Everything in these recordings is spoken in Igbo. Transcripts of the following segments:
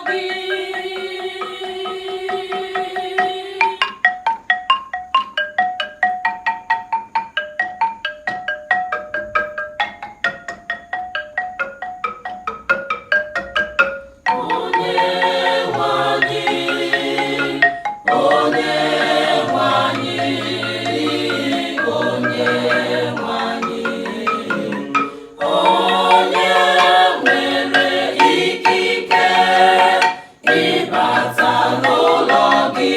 gị. Onye nwe anyị, onye nwe anyị, onye nwe anyị, onye nwere ikike ịbata n'ụlọ gị.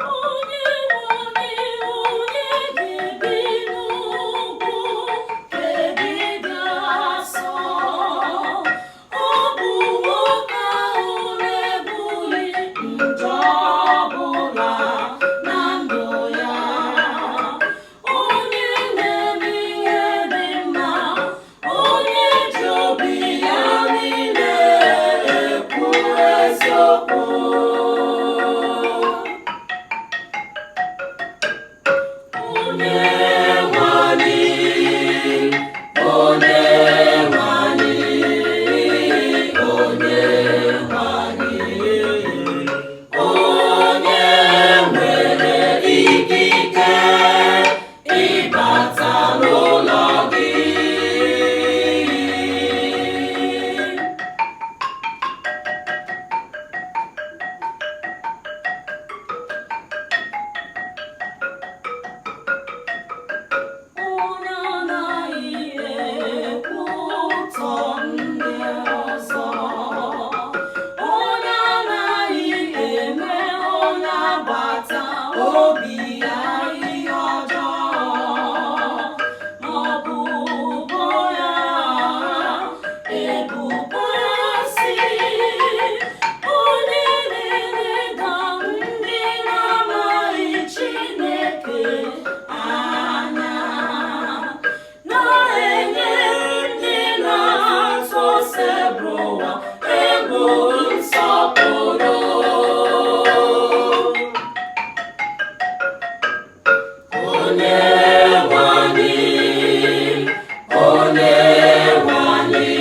Onye nwe anyị, onye ga-ebi n'ugwu ebe dị asọ, ọ bụ nwoke ahụ na-ebughị njọ ọbụla na ndụ ya, onye na-eme ihe dị mma, onye ji obi ya niile ekwu eziokwu. Onye nwe anyị, onye nwe anyị, onye nwe anyị, onye nwere ikike ịbata n'ụlọ gị. Onye anaghị ekwu ụtọ ndị ọzọ, onye anaghị eme onye agbata obi ya ihe ọjọọ, maọbụ bo ya ebubo asị, onye na-eleda ndị na-amaghị Chineke anya, na-enye ndị na-atụ Osebụrụwa egwu nsọpụrụ. Onye nwe anyị, onye nwe anyị,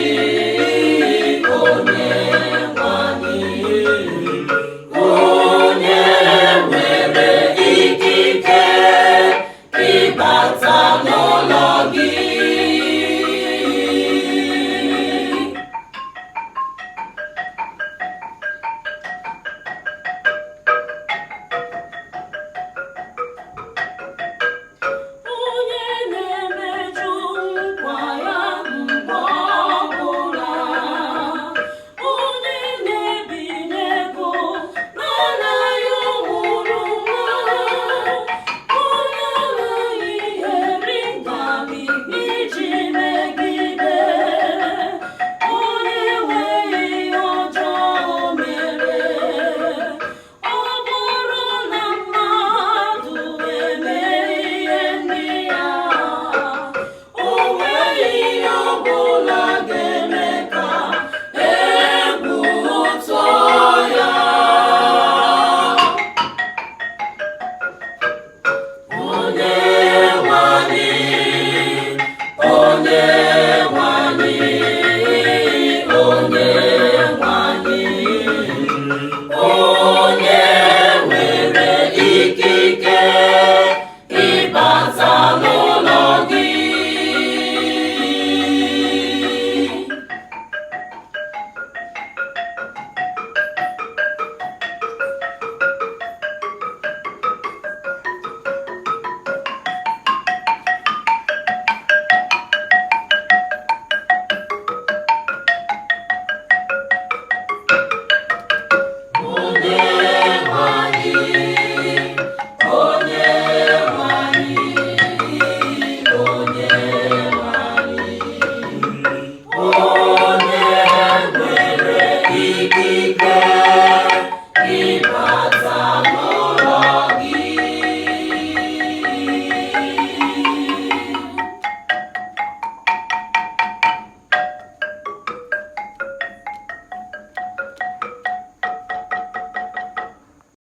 onye nwe anyị, onye nwere ikike ịbata n'ụlọ gị. Onye na-emeju nkwa ya mgbe ọbụla, onye na-ebinye ego na-anaghị ọmụrụ nwa, onye anaghị eri ngarị iji megide, onye enweghị ihe ọjọọ mere. Ọ bụrụ na mmadụ eme ihe ndị a, o nweghị ihe ọbụla ga-eme ka egwu tụọ ya. Onye nwe anyị, onye nwe anyị, onye nwe anyị, onye nwere ikike ịbata n'ụlọ gị. Onye nwe anyị, onye nwe anyị, onye nwe anyị,